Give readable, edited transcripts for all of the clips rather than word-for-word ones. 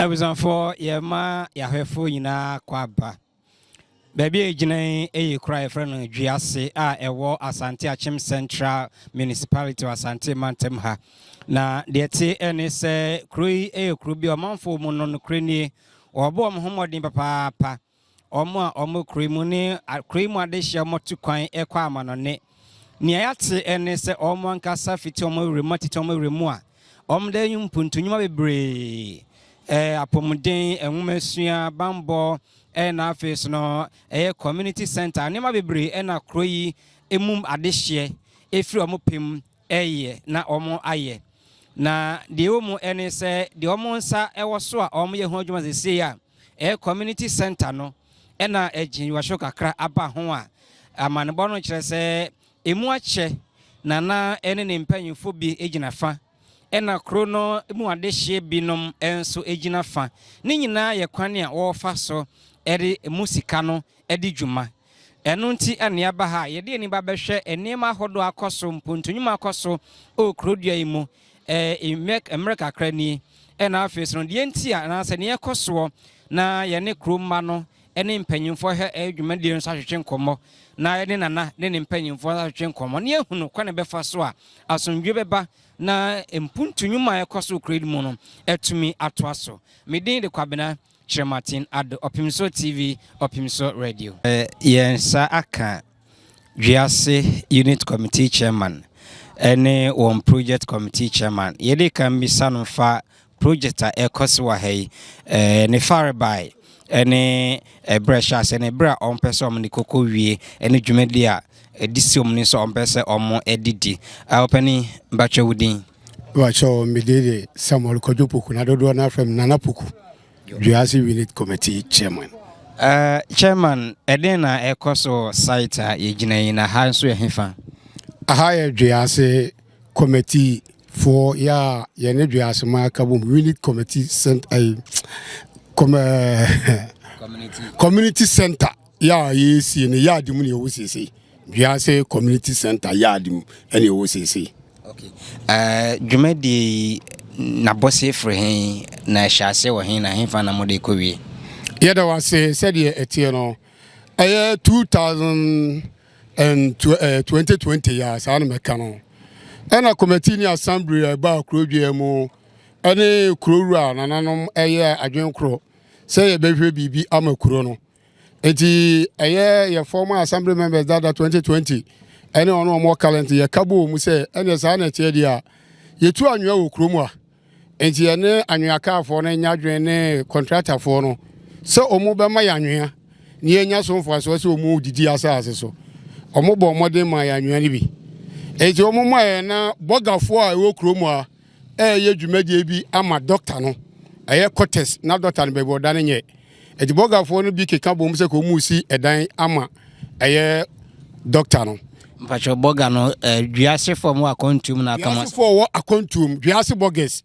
Abusuafoɔ, yɛma yɛahwɛfoɔ nyinaa kɔ aba. Baabi a yɛgyina yi yɛ kuro a yɛfrɛ no Duase a ɛwɔ Asante Akyem Central Municipality wɔ Asante mantam ha. Na deɛ ɛte ne sɛ kuro yi yɛ kuro bi a ɔmanfoɔ mu no nokorɛ nie, wɔbɔ wɔn ho mmɔden papaapa. Wɔn a wɔwɔ kuro yi mu ne kuro yi mu adehyeɛ a wɔtu kwan kɔ amanɔne. Nea yɛate ne sɛ wɔn ankasa fiti wɔn awura mu atete wɔn awura mu a wɔde mpuntu nnwuma bebree, apɔmuden, nwomasua, bammɔ, ɛna afei so no ɛyɛ community center, nneɛma bebree ɛna kuro yi mu adehyeɛ ɛfiri wɔn pɛ mu ɛyɛ na wɔn ayɛ. Na deɛ ɛwɔ mu ne sɛ deɛ wɔn nsa ɛwɔ so a wɔyɛ ho adwuma seesei a ɛyɛ community center no ɛna agyinwahwɛ kakra aba ho a amanebɔ no kyerɛ sɛ emu akyɛ Nana ne ne mpanyinfo bi gyina fa ɛna kuro no mu adehyeɛ binom nso gyina fa. Ne nyinaa yɛ kwan a wɔrefa so de mu sika no di dwuma. Ɛno nti ɛna yɛaba ha a yɛde ani ba bɛhwɛ nneɛma ahodoɔ akɔ so, mpontunwuma akɔ so wɔ kuro dua yi mu mmerɛ kakra nie. Ɛna afei so no deɛ nti a anaasɛ neɛ ɛkɔ soɔ na yɛne kuro mma no ne mpanyinfoɔ hwɛ dwumadie nso ahwehwɛ nkɔmmɔ na yɛne Nana ne ne mpanyinfoɔ nso ahwehwɛ nkɔmmɔ na yɛhunu kwan a ɛbɛfa so a asomdwe bɛba na mpuntu nnwuma a ɛkɔ so kuro yi mu no atumi atoa so. Me din de Kwabena Kyerematen Ado, Ɔpemsoɔ TV, Ɔpemsoɔ Radio. Yɛn nsa aka Duase Unit Committee Chairman ne wɔn Project Committee Chairman. Yɛde kan bisa no fa project a ɛkɔ so wɔ ha yi, ne farebae ne ɛberɛ ɛhyɛ ase ne ɛberɛ a ɔmpɛ sɛ ɔmo de kɔkɔ wie ne dwumadi a ɛdi si ɔmo ni sɛ ɔmpɛ sɛ ɔmo didi. Ɔpanin, mpakyɛ wo din? Wakyɛw, me din de Samuel Kwadwo Poku, na dodoɔ no afrɛ me Nana Poku, Duase Unit Committee Chairman. Chairman, ɛdeɛn na ɛkɔ so wɔ site a yɛgyina yi, na ha nso yɛ hefa? Aha yɛ Duase Committee foɔ yɛ a yɛne Duase ma aka bom Unit Committee Center, Community Center yɛ a yɛsie no yɛade mu ne ɛwɔ seesei. Duase Community Center yɛade mu ɛne ɛwɔ seesei. Okay. Dwumadie yi n'abɔse firi he na ɛhyɛ ase wɔ he na hefa na mode kɔ wie? Yɛda wo ase. Sɛdeɛ ɛteɛ no, ɛyɛ 2020 yɛ a saa no mɛka no, ɛna committee ne assembly a ɛbaa kurodua mu ɛne kurowura nananom ɛyɛ adwene korɔ sɛ yɛbɛhwɛ biribi ama kuro no. Nti ɛyɛ yɛ former assembly members dada 2020 ɛne ɔno ɔmo current yɛka bɔɔ mu sɛ ɛne saa na ɛteɛ deɛ a yɛtu anwea wɔ kurom a, nti yɛne anweakaafoɔ no nya adwene ne contractorfoɔ no sɛ ɔmo bɛma yɛ anwea na yɛnya so mfasoɔ sɛ ɔmo didi asase so. Ɔmo bɔ mmɔden ma yɛ anwea no bi, nti ɔmo ma yɛ na bɔgafoɔ a ɛwɔ kurom a ɛyɛ dwumadie bi ama doctor no, ɛyɛ quarters na doctor no baabi ɔda no nyɛ. Nti bɔgafoɔ no bi keka bom sɛ kɔ ɔmo si ɛdan ama ɛyɛ doctor no. Mpakyɛ, bɔga no, Duasefoɔ mu akɔntuom na aka mo? Duasefoɔ wɔ akɔntuom, Duase bɔgɛs,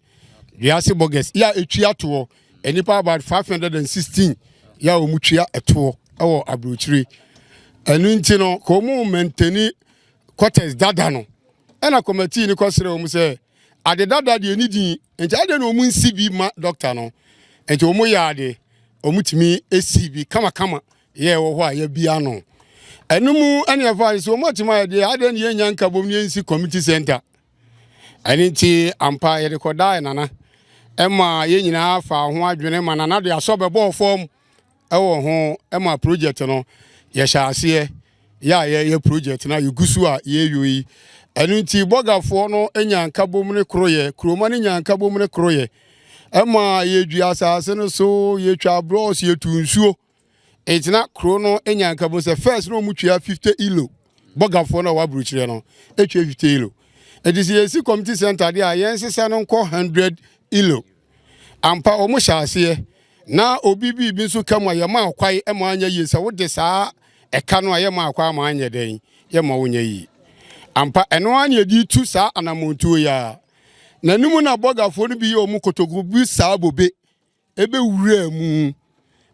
Duase bɔgɛs yɛ a etua toɔ, nnipa about 516 yɛ a wɔn tua ɛtoɔ ɛwɔ aburokyire. Ɛno nti no kɔ wɔn maintain quarters dada no, ɛna committee no kɔsrɛ wɔn sɛ ade dada deɛ ni din nti ade na wɔn nsi bi ma doctor no. Nti wɔn yɛ ade, wɔn tumi esi bi kamakama yɛ ɛwɔ hɔ a yɛbia no. Ɛno mu ɛne ɛfa sɛ wɔn atumi ayɛ deɛ ade na yɛnya nkabom ne yɛnsi community center. Ɛno nti ampa yɛde kɔdaa Nana ɛma yɛn nyinaa fa ho adwene ma Nana de asɔ bɛbɔɔ fam ɛwɔ ho ɛma project no yɛhyɛ aseɛ yɛ a yɛyɛ project no a yɛgu so a yɛyɔ yi. Ɛno nti bɔgafoɔ no nya nkabom ne koroyɛ, kuroma no nya nkabom ne koroyɛ ɛma yɛdua asase no so, yɛtwa blocks, yɛtu nsuo. Nti na kuro no nya nkabom sɛ first na ɔmu tua 50 euro, bɔgafoɔ no a wɔaburokyerɛ no ɛtua 50 euro. Nti sɛ yɛsi community center deɛ a, yɛnsesa no nkɔ 100 euro. Ampa wɔn hyɛ aseɛ na obi biribi nso ka mu a yɛma akwae ma anyɛ yie sɛ wode saa ɛka no a yɛma akwae ma anyɛ dɛn, yɛma wonyɛ yie. Ampa ɛno ara na yɛde tu saa anammɔntuo yi a n'anim na bɔgafoɔ no bi yɛ wɔn kotoku bi saa bobe ɛbɛwura mu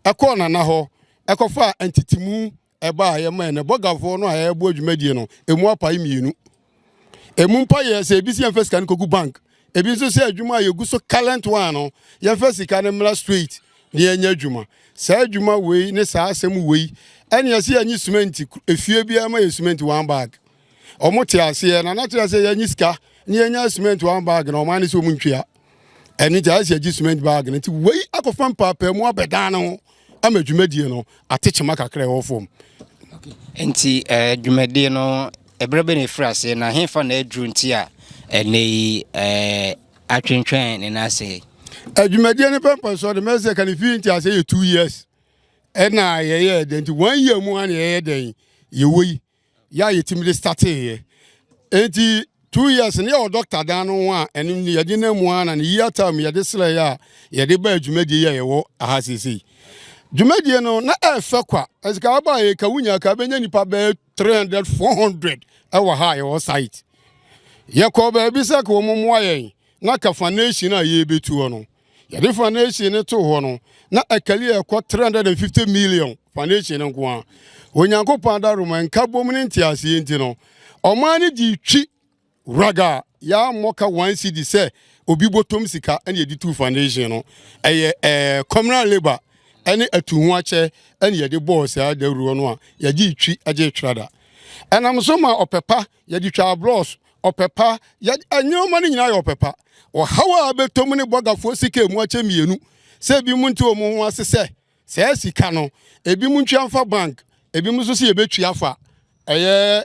ɛkɔɔ Nana hɔ ɛkɔfa ntetimu ɛba a yɛma ɛnɛ bɔgafoɔ no a yɛbɔ adwumadie no emu apae mmienu. Emu mpa yɛ sɛ ebi si yɛmfa sika no kɔgu bank. Ebi nso sɛ adwuma a yɛgu so current one no, yɛmfa sika no mmra straight na yɛnyɛ adwuma. Saa adwuma wei ne saa asɛm wei ɛne ɛsɛ yɛnye cement efie biara ma yɛ cement one bag. Wɔn te aseɛ na na kyerɛ sɛ yɛnye sika na yɛnya cement one bag na wɔn ani sɛ wɔn ntwea. Ɛno nti ayɛ sɛ yɛgye cement bag no nti wei akɔfa mpaapaamu abɛdan ne ho ama dwumadie no ate kyema kakra ɛwɔ fam. Nti eh, dwumadie no ɛberɛ bɛ na ɛfiri aseɛ na hefa na aduru nti a ɛnɛ yi eh, atwentwɛn ne nan ase? Adwumadie no pɛmpɛnsoɔ de mɛsɛ ka ne firi nti aseɛ yɛ 2 years ɛna yɛyɛ dɛn nti one year mu a na yɛyɛ dɛn yɛwɔ yi yɛ a yɛtumi de starteeɛ. Nti 2 years ne yɛwɔ doctor dan no ho a ɛno ne yɛde nam mu a na ne year time yɛde srɛ yɛ a yɛde ba dwumadie yi a yɛwɔ aha seesei. Dwumadie no na ɛɛfɛ kwa ɛsika aba a yɛka wonya ka bɛnya nipa bɛyɛ 300 400 ɛwɔ ha a yɛwɔ site. Yɛkɔ baabi sɛ ka wɔn mmoa yɛn na ka foundation a yɛrebɛtu hɔ no, yɛde foundation no too hɔ no na ɛkali ɛkɔ 350 million foundation no nko a. Onyankopɔn adaroma nka bom ne nteaseɛ nti no ɔman no gye twi raga yɛammɔ ka 1 cedi sɛ obi bɔtɔm sika ɛne yɛde tu foundation no. Ɛyɛ communal labour ɛne atuho akyɛ ɛne yɛde bɔɔ saa dawuro no a yɛgye twi agye twerada. Ɛnam so ma ɔpɛpa yɛde twa blocks ɔpɛpa yɛ nneɛma no nyinaa yɛ ɔpɛpa. Ɔhaw a bɛtɔ mu ne bɔgafoɔ sika emu akyɛ mmienu sɛ ebi mu nte wɔn ho ase sɛ saa sika no ebi mu ntwa mfa bank, ebi mu nso sɛ yɛbɛtua fa ɛyɛ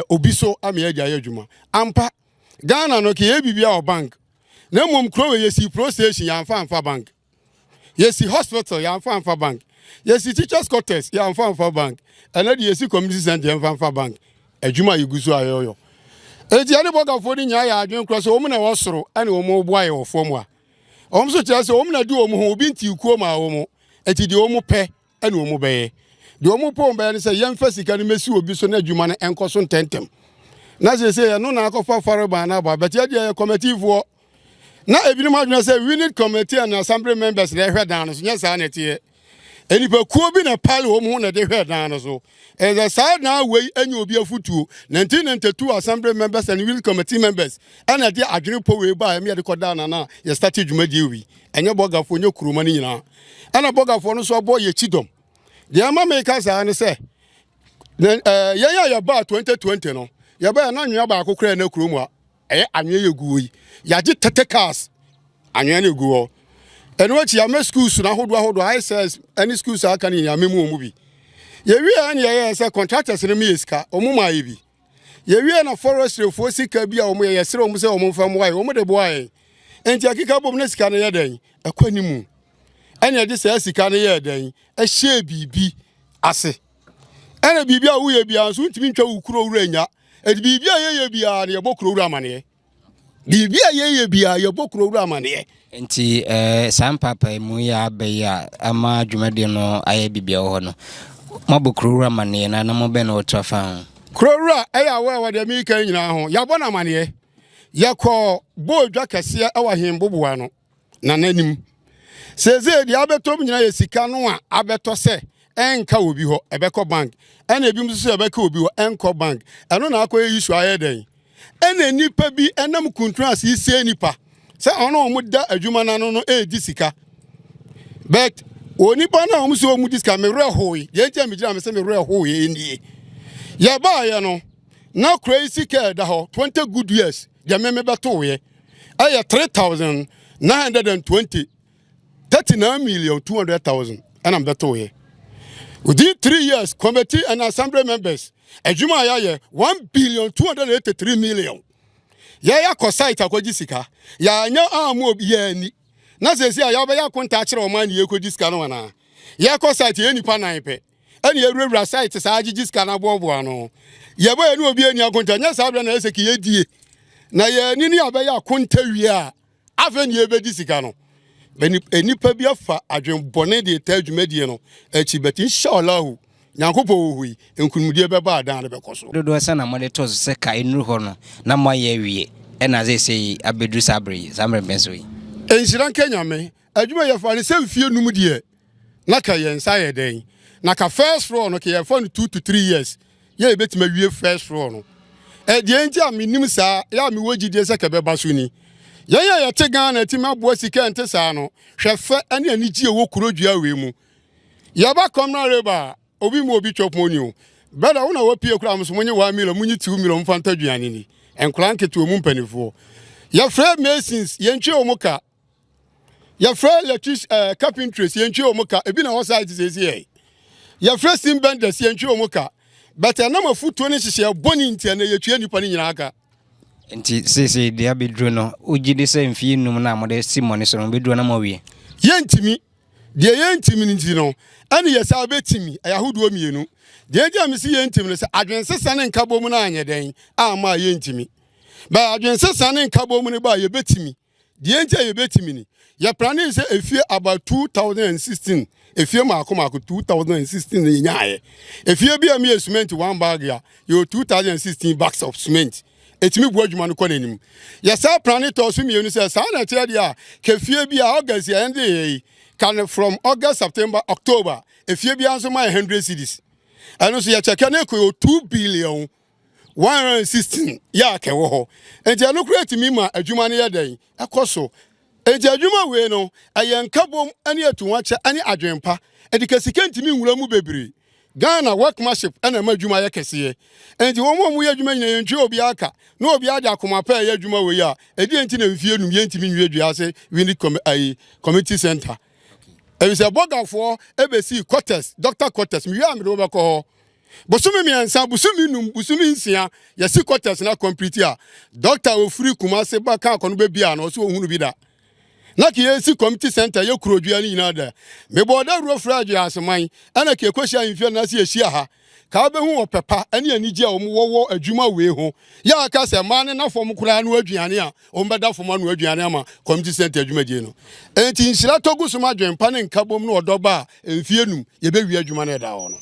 obi so ama yɛagya ayɛ adwuma. Ampa Ghana no ka yɛ biribi a wɔ bank na mmom kuro wɔ yɛsi police station yɛamfa amfa bank, yɛsi hospital yɛamfa amfa bank, yɛsi teachers quarters yɛamfa amfa bank, ɛnɛ de yɛsi community center yɛmfa amfa bank. Adwuma a yɛgu so a yɛyɔ eti ɛne bɔgafoɔ no nyinaa yɛ adwene korɔ sɛ wɔn na ɛwɔ soro ɛne wɔn boa yɛ wɔ fam a wɔn nso kyerɛ sɛ wɔn na di wɔn ho obi nti kuo ma wɔn eti deɛ wɔn pɛ ɛne wɔn bɛyɛ deɛ wɔn pɛ wɔn bɛyɛ no sɛ yɛmfa sika no mɛsi obi so na adwuma no ɛnkɔ so ntɛntɛm na sɛ ɛno na akɔfa fareban no aba bɛte ɛdeɛ yɛ committeefoɔ na ebinom adwene sɛ unit committee and assembly members na ɛhwɛ dan no so. Nyɛ saa na ɛteɛ. Nipakuo bi na paale wɔn ho na ɛde hwɛ dan no so. Ɛsɛ saa dan wei enye obi afutuo. 1992 assembly members and unit committee members ɛna ɛde adwene pɔ wei ba a ɛmi yɛde kɔ dan na yɛ start dwumadie wi. Ɛnyɛ bɔgafoɔ, nyɛ kuroma no nyinaa ɛna bɔgafoɔ no nso abɔ yɛ akyi dɔm. Deɛ ɛma mi ka saa ne sɛ yɛn a yɛbaa 2020 no, yɛbaa yɛn anwea baako koraa na kurom a ɛyɛ anwea yɛ gu hɔ yi, yɛagye 30 cars anwea no egu hɔ. Ɛno akyi yɛama schools no ahodoɔ ahodoɔ, ISS ɛne schools a aka no nyinaa memu wɔn mu bi. Yɛwie a ne yɛyɛ sɛ contractors no meyɛ sika wɔn mu ayɛ bi. Yɛwie na forestryfoɔ sika bi a wɔn yɛ yɛsrɛ wɔn sɛ wɔn mfa mmoa yɛ, wɔn de boa yɛn. Nti akeka bom ne sika no yɛ dɛn ɛkɔ anim ɛna yɛde saa sika no yɛ dɛn ɛhyɛ biribi ase. Ɛna biribi a woyɛ biara nso ntumi ntwa wo kuro wura nya. Ɛdi biribi a yɛyɛ biara no yɛbɔ kuro wura amaneɛ. Biribi a yɛyɛ biara yɛbɔ kuro wura amaneɛ. Nti saa mpaapaemu yi a aba yi a ama dwumadie no ayɛ biribi a ɛwɔ hɔ no, moabɔ kuro wura amaneɛ na mobɛn na wɔto afa ho? Kuro wura ɛyɛ awɔ a wɔde meka nyinaa ho yɛabɔ no amaneɛ. Yɛkɔ bɔɔdwa kɛseɛ ɛwɔ ahemboboa no na n'anim. Seesei deɛ abɛtɔ mu nyinaa yɛ sika no a abɛtɔ sɛ ɛnka obi hɔ ɛbɛkɔ bank, ɛna ebi nso sɛ ɛbɛka obi hɔ ɛnkɔ bank. Ɛno na akɔyɛ yi so ayɛ dɛn ɛna nipa bi ɛnam kuntun ase sie nipa sɛ ɔno a wɔn da adwuma n'ano no ɛredi sika. But onipa no a wɔn sɛ wɔn di sika, me werɛ hoe deɛ nti a me gyina me sɛ me werɛ hoe nie. Yɛbaayɛ no na kuro yi sika ɛda hɔ 20 good years deɛ me bɛtoeɛ ɛyɛ 3,920 39,200,000 ɛna mbɛtoeɛ. Within 3 years, committee and assembly members adwuma a yɛayɛ 1 billion 283 million. Yɛyɛ akɔ site akɔgye sika yɛanyɛ amu obi yɛani na sɛsi a yɛbɛyɛ akonta akyerɛ ɔman ne yɛkɔgye sika no anaa yɛkɔ site yɛ nipa nan pɛ ɛne yɛwurawura site saa agyegye sika no aboaboa no yɛbɛyɛ ne obi ani akonta. Nyɛ saa berɛ na ɛsɛ ka yɛdie na yɛani ne abɛyɛ akonta wie a afei ne yɛbɛdi sika no. Nipa bi afa adwenbɔne de ta dwumadie no akyi, but inshallah Nyankopɔn wɔ hɔ yi nkonimdie bɛba adan no bɛkɔ so. Dodoɔ sɛ na mode too so sɛ ka ɛnuru hɔ no na moayɛ awie ɛna sɛ sɛ abɛduru saa berɛ yi, saa mmerɛ mpɛn so yi? Nhyira nka Nyame. Adwuma yɛfa ne sɛ mfie 5 deɛ na ka yɛn nsa yɛ dɛn na ka first floor no ka yɛfa no 2 to 3 years yɛ yɛbɛtumi awie first floor no. Ɛdeɛ nti a menim saa, yɛ a mewɔ gyidie sɛ kɛbɛba so ni. Yɛn a yɛte Ghana atumi aboa sika a ɛnte saa no, hwɛ fɛ ne anigye a ɛwɔ kuro dua wei mu. Yɛba Kɔmna River a, obi mu obi chop money o. Brother, wo na wapue koraa mo so monye 1 million, monye 2 million mfa ntɔ aduane ni. Nkwadaa nketewa mu mpanimfoɔ. Yɛfrɛ masons, yɛntwe wɔn ka. Yɛfrɛ electric eh, carpentries, yɛntwe wɔn ka. Ebi na ɛwɔ site seesei yɛ. Yɛfrɛ steam benders, yɛntwe wɔn ka. But ɛnam afutuo ne nhyehyɛeɛ bɔne nti ɛnɛ yɛtua nnipa no nyinaa ka. Nti seesei deɛ abɛduru no, wogye di sɛ mfeɛ nnum no a mode si mo ani so no, mobɛduru na moawie? Yɛntumi. Deɛ yɛntumi no nti no, ɛne yɛsan bɛtumi. Ɛyɛ ahodoɔ mmienu. Deɛ nti a mese yɛntumi no sɛ adwensesa ne nkabom no anyɛ dɛn amma a yɛntumi. But adwensesa ne nkabom no ba a yɛbɛtumi. Deɛ nti a yɛbɛtumi ni, yɛplanee sɛ efie about 2016, efie mmaako mmaako 2016 na yɛnyaeɛ. Efie bi a meyɛ cement one bag a, yɛwɔ 2016 bags of cement. Ɛtumi boa adwuma no kɔ n'anim. Yɛsan plane tɔɔ so mmienu sɛ saa na ɛteɛ deɛ a, ka efie bi a August yɛ ɛnde yɛ yi, ka no from August, September, October, efie biara nso ma yɛ 100 cedis. Ɛno nso yɛkyɛkɛ no ɛkɔ yɛ 2 billion 116 yɛ a kɛwɔ hɔ. Nti ɛno koraa tumi ma adwuma no yɛ dɛn? Ɛkɔ so. Nti adwuma wei no, ɛyɛ nkabom ne atuhoakyɛ ne adwempa. Ɛde ka sika ntumi nwura mu bebree. Ghana workmanship na ɛma adwuma yɛ kɛseɛ. Nti wɔn a wɔyɛ adwuma nyinaa yɛntua obiara ka na obiara de akoma pa ɛyɛ adwuma wei a, ɛdeɛn nti na mfie num yɛntumi nwie Duase Unit ayi, Community Center? Ɛfisɛ bɔgafoɔ ɛbɛsii quarters, doctor quarters, mewie a mede wo bɛkɔ hɔ. Bosome mmiɛnsa, bosome num, bosome nsia, yɛsi quarters na complete a, doctor a ofiri Kumase ba kaa kɔ no bɛbia no, ɔsɛ ɔhunu bi da. Na ke yɛsi community center yɛ kurodua no nyinaa da. Mebɔɔ dawuro frɛ Adweaseman, ɛna ke yɛkɔhyia ahemfie no na sɛ yɛhyia ha. Ka wobɛhu ɔpɛ pa ne anigye a wɔn wɔ wɔ adwuma wei ho. Yɛ aka sɛ mmaa no na fam koraa no aduane a wɔn bɛda fam anoa aduane ama community center adwumadie no. Enti nhyira tɔ gu so ma adwempa ne nkabom ne ɔdɔ ba a mfie num yɛbɛwie adwuma no ɛda hɔ no.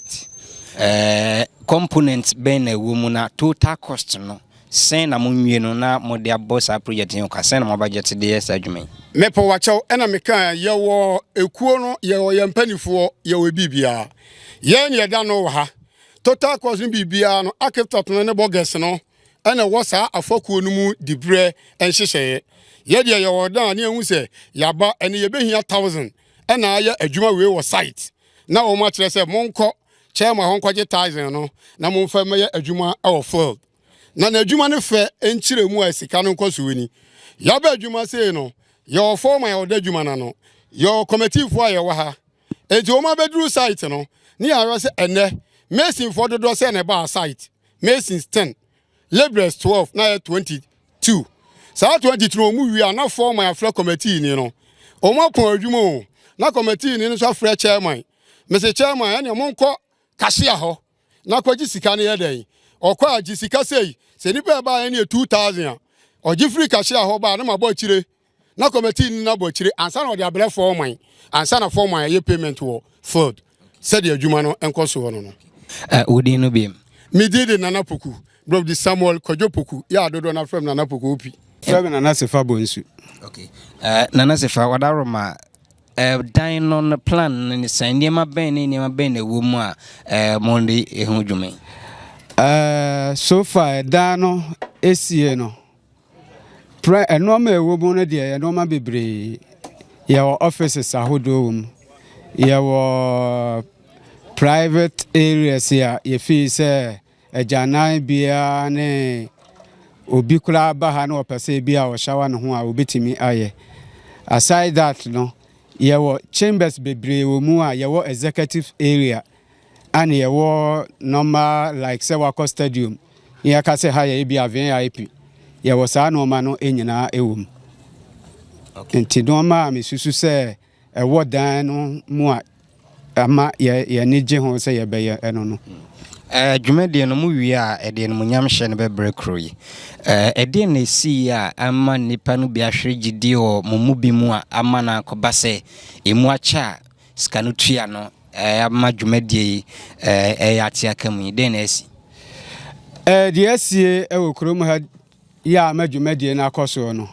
Eh, component bɛn na ɛwɔ mu na total cost no sɛn na monwie no na mode abɔ saa project yi ho ka sɛn na mo budget de yɛ saa adwuma yi? Mepɛ wakyɛw ɛna meka yɛwɔ ekuo no yɛwɔ yɛn mpanifoɔ yɛwɔ biribiara yɛn yɛda no wɔ ha total cost no biribiara no architect no ne bɔgɛs no na ɛwɔ saa afakuo no mu diberɛ nhyehyɛeɛ. Yɛ deɛ yɛwɔ dan a ne yɛhu sɛ yɛaba ɛne yɛbɛhia thousand ɛna ayɛ adwuma wei wɔ site na wɔn akyerɛ sɛ monkɔ chairman hɔ nkɔgye thousand no na momfa mmɛyɛ adwuma wɔ field na n'adwuma no fɛ nkyerɛ mu a sika no nkɔsoɔ ni. Yɛaba adwuma sei no yɛwɔ foreman a ɔda adwuma no ano, yɛwɔ kɔmɛtiifoɔ a yɛwɔ ha enti wɔn abɛduru site no ne yɛahwɛ sɛ ɛnɛ masonfoɔ dodoɔ sɛ na ɛbaa site masons 10, labourers 12 na ayɛ 22. Saa 22 no wɔn wie a na foreman afrɛ committee ni no. Wɔn apɔn adwuma o. Na committee ni no nso afrɛ chairman. Mese chairman ɛnea monkɔ cashier hɔ na kɔgye sika no yɛ dɛn. Ɔkɔ a gye sika sei. Sɛ nipa ɛbaa ɛne 2000 a ɔgye firi cashier hɔ baa na mabɔ akyire na committee no abɔ akyire ansa na ɔde abrɛ foreman ansa na foreman ayɛ payment wɔ field sɛdeɛ adwuma no nkɔ soɔ no no. Uh, wo din no biem? Me din de Nana Poku, Brɔf de Samuel Kwadwo Poku, yɛ a dodoɔ no afrɛ me Nana Poku Opi. Frɛ me Nana Sefa Bonsu. Okay. Uh, Nana Sefa, wadaroma uh, dan no no plan no ne sɛn nneɛma bɛn ne nneɛma bɛn na ɛwɔ mu a uh, mo de ɛho dwuma yi? Uh, so far dan no esie no Prɛ nnoɔma a ɛwɔ mu no deɛ ɛyɛ nnoɔma bebree. Yɛwɔ offices ahodoɔ wɔ mu. Yɛwɔ private areas a yɛfii sɛ agyanan biara ne obi koraa ba ha na ɔpɛ sɛ ebi a ɔshawa ne ho a obetumi ayɛ. Aside that no, yɛwɔ chambers bebree wɔ mu a yɛwɔ executive area Ana yɛwɔ normal like sɛ wakɔ stadium na yɛaka sɛ ha yɛ ebi a VIP. Yɛwɔ saa nnoɔma no nyinaa wɔ mu. Nti nnoɔma a mesusu sɛ ɛwɔ dan no mu a ama yɛ yɛn gye ho sɛ yɛbɛyɛ ɛno no. Eh, dwumadie no mo wie a ɛde animuonyam hyɛ no bɛbrɛ kuro yi. Eh, ɛdeɛn na ɛsiiɛ a ama nnipa no bi ahwere gyidie wɔ mo mu bi mu a ama no akɔba sɛ ɛmu akyɛ a sika no tua no ama dwumadie yi ɛyɛ ate aka mu yi, dɛn na asi? Deɛ asie wɔ kurom ha yi a ama dwumadie no akɔ soɔ no,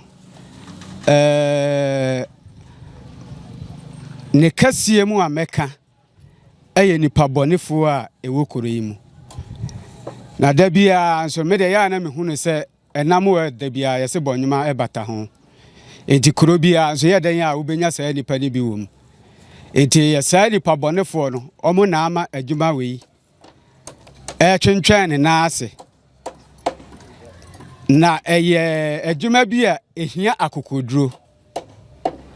ne kɛseɛ mu a mɛka yɛ nipa bɔnefoɔ a ɛwɔ kuro yi mu. Na da biara nso, me deɛ ɛyɛ a na mehu no sɛ ɛnam wɔ da biara yɛse bɔ nnwuma bata ho. Enti kuro biara nso yɛ dɛn a wobɛnya saa nnipa no bi wɔ mu. Enti yɛ saa nnipa bɔnefoɔ no, wɔn na ama adwuma wei ɛretwentwɛn ne nan ase. Na ɛyɛ adwuma bi a ɛhia akokoduro.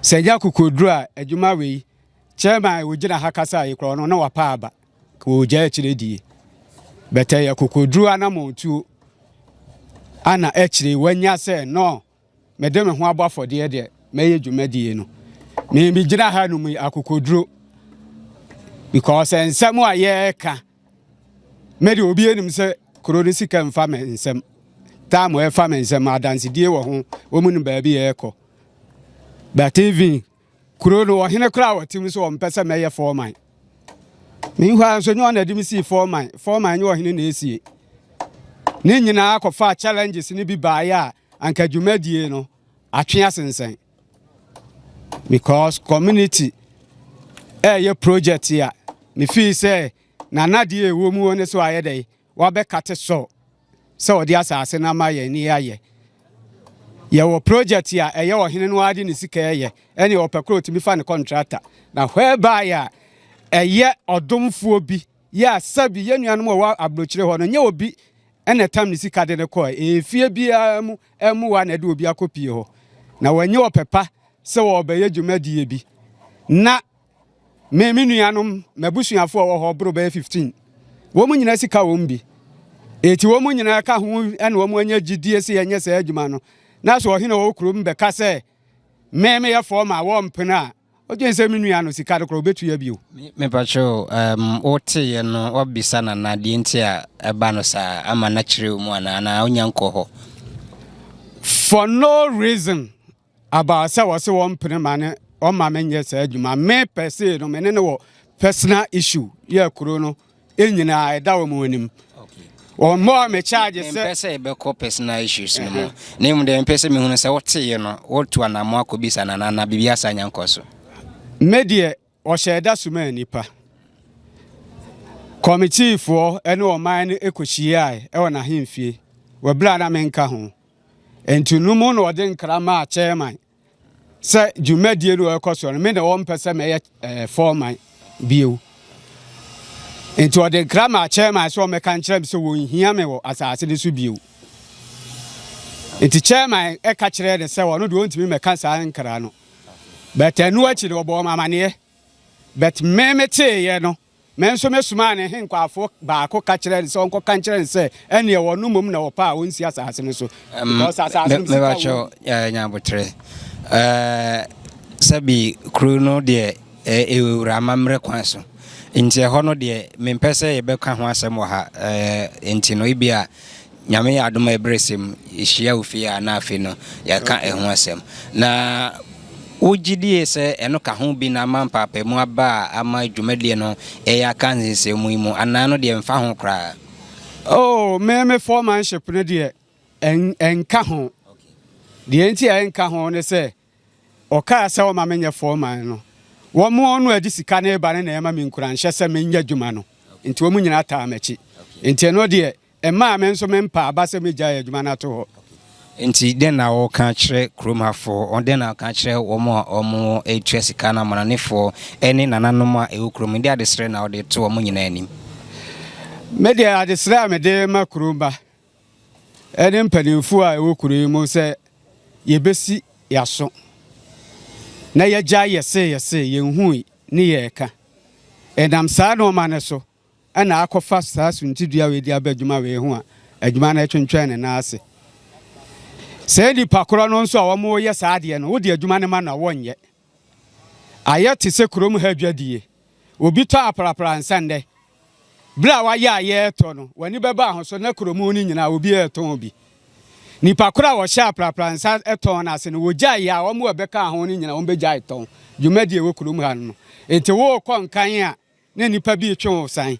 Sɛ ɛnyɛ akokoduro a, adwuma wei, chairman a ɔgyina ha kasa yi koraa ɔno na wapa aba. Wɔgyae akyire die. But ɛyɛ akokoduro anammɔntuo ana akyire wanya sɛ no mede me ho abɔ afɔdeɛ deɛ mɛyɛ dwumadie no. Me megyina ha nom yi akokoduro because nsɛm a yɛreka me deɛ obi anim sɛ kuro no sika mfa me nsɛm time ɛfa me nsɛm adansedie wɔ ho wɔn nim baabi yɛrekɔ but even Kuro no ɔhene koraa a ɔte mu sɛ ɔmpɛ sɛ mɛyɛ foreman. Meanwhile ara nso nyɛ ɔna de me sii foreman. Foreman nyɛ ɔhene na esie. Ne nyinaa kɔfaa challenges no bi baeɛ a anka dwumadie no atwe asensɛn. Because community ɛyɛ project a me feel sɛ nana deɛ ɛwɔ mu ne so ayɛ dɛ wabɛkate sɔ sɛ ɔde asase no ama yɛn ne yɛayɛ. Yɛwɔ project a ɛyɛ ɔhene no ara de ne sika ɛyɛ, ɛne ɔpɛ koro otumi fa ne kɔntrata. Na whereby a ɛyɛ ɔdomfoɔ bi yɛ a sɛbi yɛn nuanom a wɔwɔ aburokyire hɔ no nyɛ obi ɛna ɛtam ne sika de no kɔɛ, ɛyɛ fie biara mu mmoa na ɛde obi akɔpie hɔ. Na wɔnyɛ ɔpɛ pa sɛ wɔrebɛyɛ dwumadie bi na Me, me nuanom, m'abusuafo a wɔwɔ hɔ boro bɛyɛ 15. Wɔn nyinaa sika wɔ mu bi. Enti wɔn nyinaa ka ho na wɔn anya gyidie sɛ yɛnyɛ saa adwuma no. Na sɛ ɔhene a ɔwɔ kurom bɛka sɛ me meyɛ fɔm a wɔmpene a, ɔdwen sɛ me nua no sika no koraa ɔbɛtua bio. Mepakyɛw, um, woteeɛ no woabisa Nana deɛ nti a ɛba no saa ama no akyerɛ wo mu anaa anaa wonya nkɔ hɔ? For no reason About sɛ wɔse wɔmpene ma ne ɔmma menyɛ saa adwuma me per se no me ne no wɔ personal issue yɛ kuro no nyinaa ɛda wɔn anim wɔmmɔɔ me charge sɛ mempɛ sɛ yɛbɛkɔ personal issues no mu na mmom deɛ mempɛ sɛ mehunu sɛ woteeɛ no wotu anammɔn akɔbisa nana anaa biribi asa anya nkɔ so. Me deɛ ɔhyɛɛ da somaa nnipa kɔmitiifoɔ ne ɔman no kɔhyiae wɔ n'ahemfie wɔ berɛ a na menka ho. Enti no mu na ɔde nkra maa chairman sɛ dwumadie no ɛrekɔ soɔ no me na wɔmpɛ sɛ mɛyɛ eh, foreman bio. Enti ɔde nkra maa chairman sɛ ɔmmɛka nkyerɛ me sɛ wɔnhia me wɔ asase no so bio. Enti chairman ɛka kyerɛɛ no sɛ ɔno deɛ ɔntumi mmɛka saa nkra no. But ɛno akyi no ɔbɔɔ me amaneɛ. But me meteeɛ no Me nso mesomaa ne henkwaafo baako ka kyerɛɛ no sɛ ɔnkɔka nkyerɛ no sɛ, ɛnneɛ ɔno mmom na ɔpɛ a ɔnsi asase no so, because asase no sika wɔ mu. Nyabotrɛ, sɛbi kuro no deɛ ɛwura amammerɛ kwan so, nti ɛhɔ no deɛ mempɛ sɛ yɛbɛka ho asɛm wɔ ha, nti no ebia Nyame yɛ adom a ɛberɛ sɛ mu yɛhyia wo fie a na afei no yɛaka ɛho asɛm. Na wo gyidie sɛ ɛno ka ho bi na ama mpaapaemu aba a ama dwumadie no ɛyɛ aka nsensɛnmu yi mu anaa ɛno deɛ ɛmfa ho koraa? Oh, me me foremanship no deɛ ɛnka ho. Deɛ nti a ɛnka ho ne sɛ ɔkaa sɛ ɔma menyɛ foreman no, wɔn no a ɛde sika no reba no na ɛma me nkuranhyɛ sɛ menyɛ adwuma no. Nti wɔn nyinaa taa m'akyi. Nti ɛno deɛ Ɛmaa me nso mempaa aba sɛ mɛgyae adwuma no ato hɔ. Enti dɛn na woka kyerɛ kurom hafoɔ? Dɛn na woka kyerɛ wɔn a wɔretua sika no, amanɔnefoɔ ne nananom a ɛwɔ kurom? Ɛdeɛn adesrɛ na wode to wɔn nyinaa anim? Me deɛ adesrɛ a mede rema kuro mma ne mpanimfoɔ a ɛwɔ kuro yi mu sɛ yɛbɛsi yɛaso na yɛagyae yɛse yɛse yɛnhui ne yɛreka. Ɛnam saa nnoɔma no so na akɔfa saa suntidua wei de aba adwuma wei ho a, adwuma no retwentwɛn ne nan ase. Saa nnipa korɔ no nso a wɔreyɛ saa adeɛ no, wode adwuma no ma no a, wɔnyɛ. Ayɛ te sɛ kurom ha adwadie. Obi tɔ aprapra nsa nnɛ. Berɛ a wayɛ a yɛretɔ no, w'ani bɛba ho so na kurom no nyinaa obi retɔn bi. Nnipa korɔ a wɔhyɛ aprapra nsa tɔn no ase no, wɔgyae yɛ a, wɔn a ɛbɛka ho no nyinaa wɔbɛgyae tɔn. Dwumadie ɛwɔ kurom ha no no. Enti worekɔ nkan a, na nipa bi retwe wo san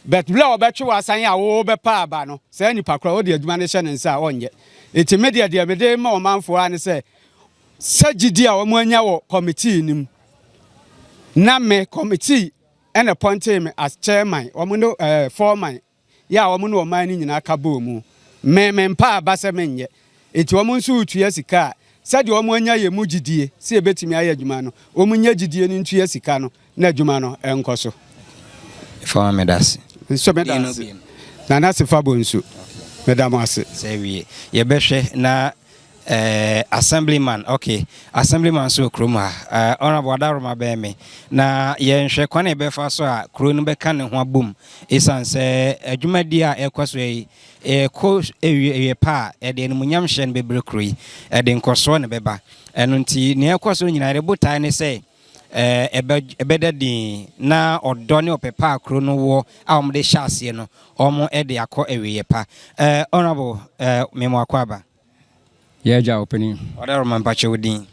but bere a ɔbɛtwe wo asan a wobɛpa aba no saa nipa korɔ wode adwuma no hyɛ ne nsa a ɔnyɛ. Enti me deɛ deɛ mede ma ɔmanfoɔ ara ne sɛ sɛ gyidi a wɔn anya wɔ committee no mu na me committee ɛna pɔntee me as chairman wɔn ne foreman. yɛ a wɔn ne ɔman no nyinaa ka bɔɔ mu. Me, mempa aba sɛ menyɛ. Enti wɔn nso retua sika a, sɛdeɛ wɔanya yɛn mu gyidie sɛ yɛbɛtumi ayɛ adwuma no, wɔnyɛ gyidie no ntua sika no na adwuma no nkɔ so. Fama meda ase. Nso meda ase. Nana Sefa Bonsu, meda mo ase. Sɛ wie, yɛbɛhwɛ na Eh, assemblyman, okay. Assemblyman nso wɔ kurom ha. Eh, Honorable Adaroma bɛn me. Na yɛnhwɛ kwan a yɛbɛfa so a kuro no bɛka ne ho abom. Esiane sɛ adwumadi a ɛrekɔ so yi, ɛkɔ awie pa a, ɛde animuonyam hyɛ no bɛbrɛ kuro yi. Ɛde nkɔsoɔ na ɛbɛba. Ɛno nti, nea ɛrekɔ so nyinaa, yɛde botae ne sɛ ɛbɛ, ɛbɛda din na ɔdɔ ne ɔpɛ pa a kuro no wɔ a wɔde hyɛ aseɛ no, wɔde akɔ awieɛ pa. Eh, Honorable, eh, mema wakɔ aba. Yɛ agya ɔpanin. Ɔdaroma mpakyɛ wo din.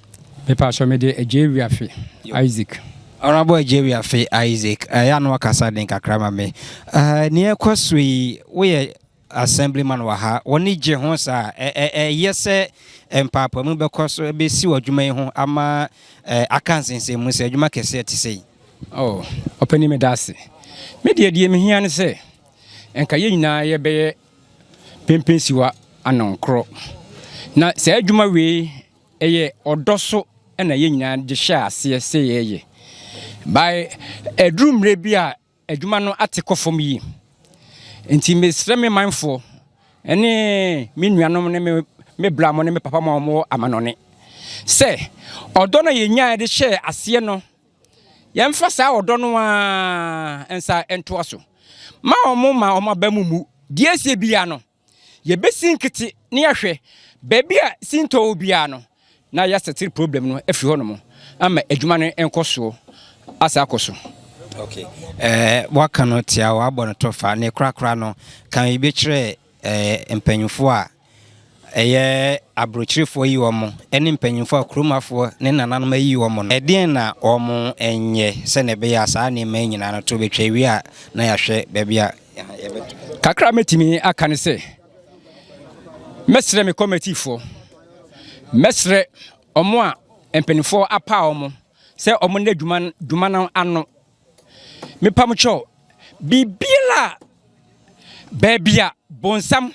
Mepakyɛ mede Agyei Wiafe Isaac. Honourable Agyei Wiafe Isaac, ɛyɛ a na wakasa den kakra ma me. Nea ɛkɔ so yi, woyɛ assemblyman wɔ ha, w'ani gye ho saa? Ɛyɛ sɛ mpaapaemu bɛkɔ so bɛsi wɔ adwuma yi ho ama aka nsensɛnmu sɛ adwuma kɛseɛ te sɛ yi? Oh, ɔpanin meda ase. Me deɛ deɛ mehia ne sɛ, nka yɛn nyinaa yɛbɛyɛ pempensiwa ano korɔ. Na saa adwuma wei ɛyɛ ɔdɔ so na yɛn nyinaa de hyɛ aseɛ sɛ yɛyɛ. By ɛduru mmerɛ bi a adwuma no ate kɔ fam yie. Nti mesrɛ me manfoɔ ne me nuanom ne me me bra mo ne me papa mo a wɔwɔ amanɔne sɛ ɔdɔ no a yɛnyae de hyɛɛ aseɛ no Yɛmfa saa ɔdɔ no ara nsa ntoa so. Ma wɔn ma wɔn aba mu mmu. Deɛ ɛsie biara no, yɛbɛsi nkete na yɛahwɛ baabi a sintɔ wɔ biara no na yɛasɛtere problem no afiri hɔnom ama adwuma no nkɔsoɔ asa akɔ so. Okay. Eh, waka no tia wabɔ no tɔfa ne korakora no kan biribi kyerɛ eh, mpanyinfoɔ a ɛyɛ aburokyerefoɔ yi wɔn ne mpanyinfoɔ a kuromafoɔ ne nananom ayi wɔn no, ɛdeɛn na wɔn nyɛ sɛdeɛ ɛbɛyɛ a saa nneɛma yi nyinaa no to bɛtwa awie a na yɛahwɛ baabi a yɛbɛto. Kakra a mɛtumi aka ne sɛ, mɛsrɛ me kɔmɛtifoɔ, mɛsrɛ wɔn a mpanimfoɔ apaa wɔn sɛ wɔn nna dwuma dwuma no ano. Mepamkyɛw, biribiara a baabi a bonsam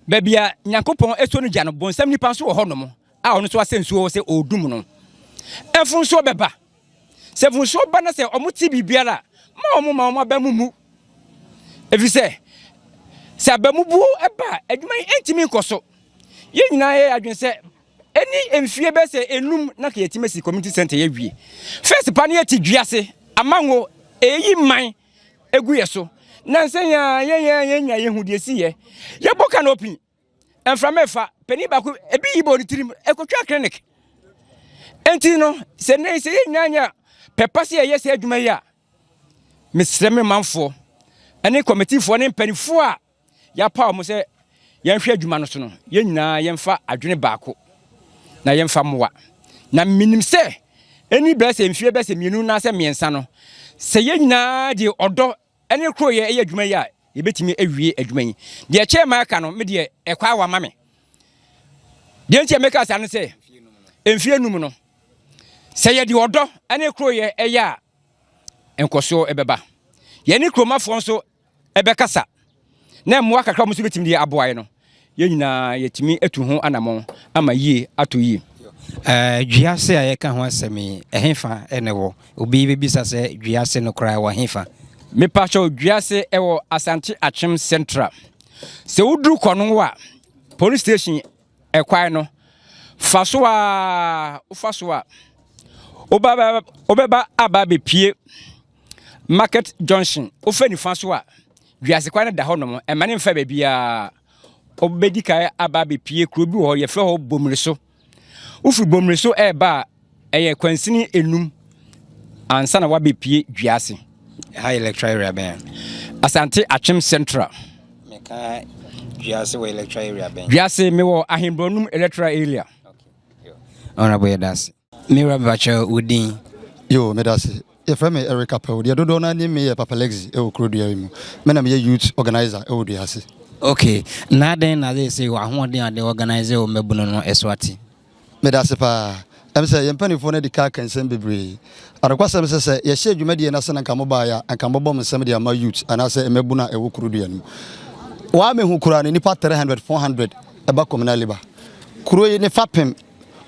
Baabi a Nyankopɔn sɔ no gya no, bonsam nipa nso wɔ hɔnom a ɔno nso asɛ nsuo sɛ ɔredum no. Mfomsoɔ bɛba. Sɛ mfomsoɔ ba na sɛ wɔte biribiara a, ma wɔn ma wɔn aba mu mu. Ɛfiri sɛ, sɛ abamubuo ba a, adwuma yi ntumi nkɔ so. Yɛn nyinaa yɛ adwene sɛ ɛni mfie bɛyɛ sɛ enum na ka yɛtumi asi community center yɛawie. First pa no yɛte dua ase, amango, ɛyi man. egu yɛ so. Nansa yi ara yɛn yɛn yɛn nyinaa yɛhu deɛ esi yɛ. Yɛbɔ canopy, mframa ɛfa, panin baako ebi yi bɔ ne tirim ɛkɔtwa clinic. Enti no sɛ nnɛ sɛ yɛn nyinaa nya pɛpa sɛ yɛyɛ sɛ adwuma yi a, mesrɛ me manfoɔ ɛne kɔmitifoɔ ne mpanimfoɔ a Yɛapaw wɔn sɛ yɛnhwɛ adwuma no so no, yɛn nyinaa yɛmfa adwene baako na yɛmfa mmoa. Na menim sɛ ɛnni bɛyɛ sɛ mfeɛ bɛyɛ sɛ mmienu anaasɛ mmiɛnsa no, sɛ yɛn nyinaa de ɔdɔ ne koroyɛ yɛ adwuma yi a, yɛbɛtumi awie adwuma yi. Deɛ chairman aka no, me deɛ ɛkɔ awa ma me. Deɛ nti a meka saa no sɛ, mfeɛ num no, sɛ yɛde ɔdɔ ne koroyɛ yɛ a, nkɔsoɔ bɛba. Yɛne kuromafoɔ nso ɛbɛkasa na mmoa kakra a wɔn nso bɛtumi de aboa yɛ no, yɛn nyinaa yɛtumi atu ho anammɔn ama yie ato yie. Eh, Dwease a yɛka ho asɛm yi, ɛhefa na ɛwɔ? Obi bɛbisa sɛ Dwease no koraa ɛwɔ hefa? Mepakyɛw, Dwease ɛwɔ Asante Akyem Central. Sɛ woduru Kɔno a, police station ɛkwan no, fa so a, wofa so a, wobɛba aba abɛpie Market Junction, wofa nifa so a, wiase kwan no da hɔnom, ɛma ne mfa baabiara. Wobɛdi kan aba abɛpie kuro bi wɔ hɔ, yɛfrɛ hɔ Bomire so. Wofiri Bomire so ɛreba a, ɛyɛ kwansini enum ansa na woabɛpie Dwiase. Ɛha yɛ electoral area bɛn? Asante Akyem Central. Meka Dwiase wɔ electoral area bɛn? Dwiase mewɔ Ahemborɔnum electoral area. Okay. Honorable yɛda ase. Me wura mepakyɛw wo din? Yoo medase. Yɛfrɛ me Eric Apawu. Deɛ dodoɔ no ara nim me yɛ Papa Lexi wɔ kuro dua yi mu. Me na meyɛ youth organiser wɔ dua ase. Ok, na adɛn na seesei w'ahoɔden a wode organise wo mmabunu no so ate? Medase paa. Ɛm sɛ yɛn mpanimfoɔ no adi ka aka nsɛm bebree. Anokwasɛm sɛ sɛ yɛhyɛɛ dwumadie no ase na nka mobaeɛ a, anka mobɛbɔ mo nsam de ama youth anaasɛ mmabunu a ɛwɔ kuro dua no mu. Waa mehu koraa no nnipa 300, 400 ɛba communal labour. Kuro yi ne fapem,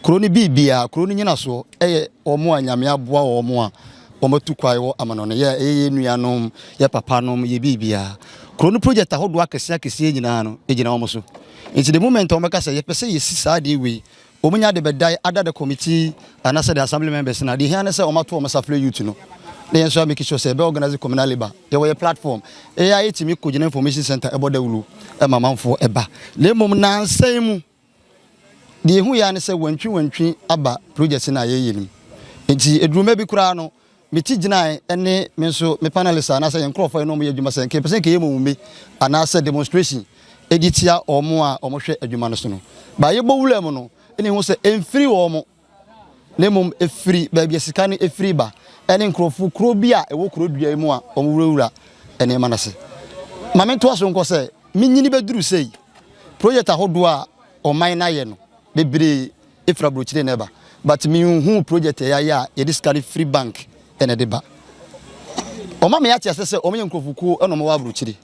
kuro no biribiara, kuro no nyinasoɔ ɛyɛ wɔn a Nyame aboa wɔn a wɔatu kwae wɔ amanɔne, yɛ ɛyɛ yɛn nuanom, yɛ papanom, yɛ biribiara. Kuro no project ahodoɔ akɛseɛ akɛseɛ nyinaa no ɛgyina wɔn so. Nti the moment a wɔbɛka sɛ yɛpɛ sɛ yɛsi saa adeɛ wei, wɔn nya de bɛdae ada the committee anaasɛ the assembly members no a, deɛ hia ne sɛ wɔato wɔn nsa frɛ youth no na yɛn nso a make sure sɛ yɛbɛ organize communal labour. Yɛwɔ yɛ platform, ɛyɛ a yɛtumi kɔgyina information center ɛbɔ dawuro ɛma amanfoɔ ɛba. Na mmom nansa yi mu deɛ ɛhu yɛ ara ne sɛ wantwi wantwi aba project no a yɛyɛ no mu. Nti ɛduru bi koraa no, meti gyinae ne me nso me panelist anaasɛ yɛn nkurɔfoɔ yɛn na wɔyɛ adwuma sɛ nka yɛpɛ sɛ nka yɛ mume anaasɛ demonstration ɛde tia wɔn a wɔhwɛ adwuma no so no. Ba yɛbɔ wura mu no, ɛna ehu sɛ ɛmfiri wɔn na mmom ɛfiri baabi a sika no ɛfiri ba ɛne nkurɔfoɔ kuro bi a ɛwɔ kuro dua yi mu a wɔn wurawura nneɛma no ase. Ma mentoa so nkɔ sɛ menyini bɛduru sei, project ahodoɔ a ɔman no ayɛ no bebree ɛfiri aburokyire na ɛba, but menhu project a yɛayɛ a yɛde sika no firi bank ɛna ɛde ba. Ɔma me ate ase sɛ ɔmo yɛ nkurɔfokuo ɛna ɔmo wɔ aburokyire,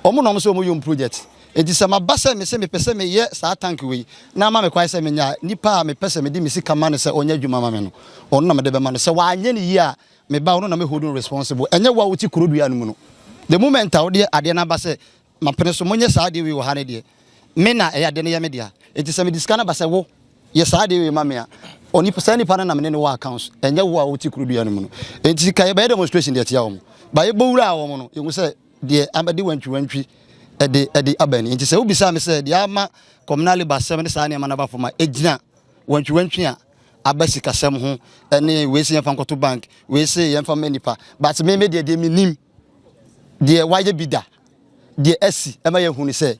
ɔmo na ɔmo sɛ ɔmo yɛ project. Nti sɛ maba sɛ me sɛ mepɛ sɛ meyɛ saa tank wei na ama me kwan sɛ menya nipa a mepɛ sɛ mede me sika ma no sɛ ɔnyɛ adwuma ma me no, ɔno na mede bɛma no. Sɛ wanyɛ no yie a, meba ɔno na me hold no responsible, ɛnyɛ wo a wote kuro dua no mu no. The moment a wode adeɛ no aba sɛ mapene so monyɛ saa adeɛ wei wɔ ha no deɛ, me na ɛyɛ adeɛ no yɛ me dea. Nti sɛ mede sika no ba sɛ wo yɛ saa adeɛ wei ma me a, onipa saa nipa no na mene ne wɔ accounts, ɛnyɛ wo a wote kuro dua no mu no. Nti ka yɛbɛyɛ demonstration deɛ tia wɔn ba yɛbɔ wura a wɔn no, yɛhu sɛ deɛ abɛde wantwi wantwi ɛde aba ni. Nti sɛ wobisa me sɛ deɛ ama communal labour asɛm ne saa nneɛma no aba fam a, ɛgyina wantwi wantwi a aba sikasɛm ho ɛne wei sɛ yɛmfa nkɔto bank, wei sɛ yɛmfa ma nipa. But me me deɛ menim deɛ wayɛ bi da, deɛ asi ɛma yɛhu ne sɛ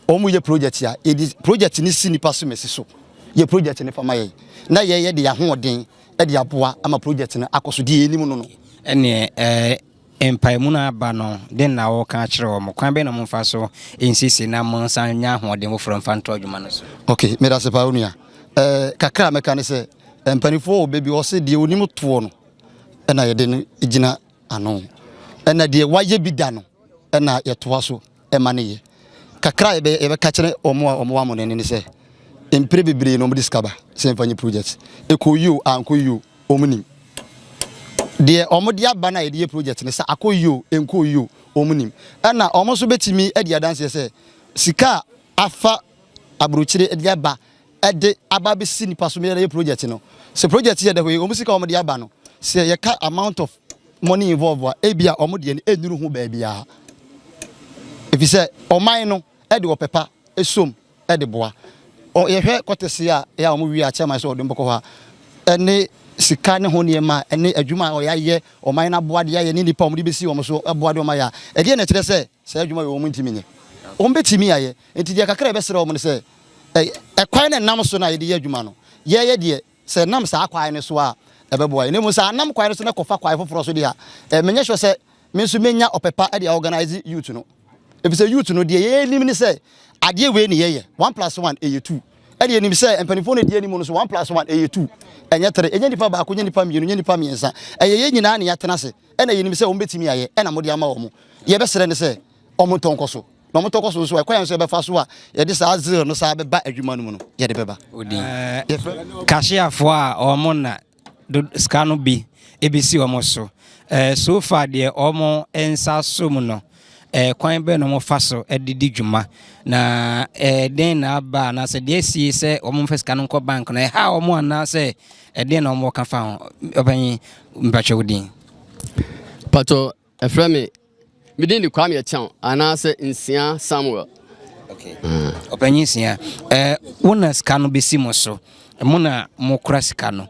wɔn yɛ project a yɛde project ne si nipa so mɛsi so yɛ project ne fama yɛn na yɛyɛ de ahoɔden ɛde aboa ama project no akɔ so deɛ yɛnim no. Ɛneɛ mpaemu no aba no den na wɔka akyerɛ wɔn, kwan bɛn na momfa so nsiesie na mo nsa nya ahoɔden foforɔ mfa nto adwuma no so? Ok, meda se paa, onua. Kakra a mɛka ne sɛ mpanimfoɔ wɔ baabi ɔse deɛ onim toɔ no ɛna yɛde no gyina ano, ɛna deɛ wayɛ bi da no ɛna yɛtoa so ɛma no yɛ. Kakra a yɛbɛka kyerɛ wɔn a wɔwɔ amɔnani ne sɛ mpere bebree na wɔde sika ba sɛ mfa nye project, ɛkɔ yie o ankɔ yie o, wɔn nim deɛ wɔn de aba no a yɛde yɛ project no sɛ akɔ yie o nkɔ yie o, wɔn nim. Ɛna wɔn nso bɛtumi adi adanseɛ sɛ sika a afa aburokyire de aba, ɛde aba abɛsi nipa so yɛde yɛ project no, sɛ project yɛ dɛ hɔ yi, wɔn sika a wɔn de aba no, sɛ yɛka amount of money involved a, ebi a wɔn deɛ no ɛnuru ho baabiara, efisɛ ɔman no ɛde ɔpɛpa esom ɛde boa. Yɛhwɛ kɔtɛse a ɛyɛ a wɔn wie akyɛ man sɛ ɔde mbɔkɔ hɔ a, ɛne sika ne ho nneɛma ɛne adwuma a ɔyɛ ayɛ ɔman no aboa de ayɛ ne nipa a wɔde bɛsi wɔn so aboa de wɔn ayɛ a, ɛdeɛ na ɛkyerɛ sɛ saa adwuma yɛ wɔn ntumi nyɛ, wɔn bɛtumi ayɛ. Nti deɛ kakra a yɛbɛsrɛ wɔn no sɛ ɛkwan no ɛnam so no a yɛde yɛ adwuma no, yɛyɛ deɛ sɛ ɛnam saa kwan no so a ɛbɛboa yɛn. Na mmom sɛ anam kwan no so na kɔfa kwan foforɔ so deɛ a, menyɛ sure sɛ me nso menya ɔpɛpa de organize youth no, ɛfiri sɛ youth no deɛ yɛnim ne sɛ adeɛ wei ne yɛyɛ 1 plus 1 ɛyɛ 2. Ɛne yɛnim sɛ mpanimfoɔ no di anim no so 1 plus 1 ɛyɛ 2, ɛnyɛ 3, ɛnyɛ nipa baako, nyɛ nipa mmienu, nyɛ nipa mmiɛnsa, ɛyɛ yɛn nyinaa ne yɛatena ase ɛna yɛnim sɛ wɔn bɛtumi ayɛ ɛna mode ama wɔn. Yɛbɛsrɛ ne sɛ wɔn ntɔ nkɔ so na wɔn tɔ kɔ so nso, ɛkwan nso yɛbɛfa so a yɛde saa zeal no saa bɛba adwuma no mu no, yɛde bɛba. Cashierfoɔ a wɔn na sika no bi ebisi wɔn so, so far deɛ wɔn nsa so mu no, kwan bɛn na wɔn fa so de di dwuma na den na aba anaasɛ deɛ esie sɛ wɔn mfa sika no nkɔ bank no ɛha wɔn anaasɛ ɛdeɛn na wɔn ka fa ho? Ɔbɛnyin, mpatwa wo din. Patɔ ɛfrɛ me, me din de Kwame Ɛkyɛn anaasɛ Nsia Samuel. Okay. Ɔpanyin Nsia, wo na sika no bɛsi mo so, mo na mokora sika no.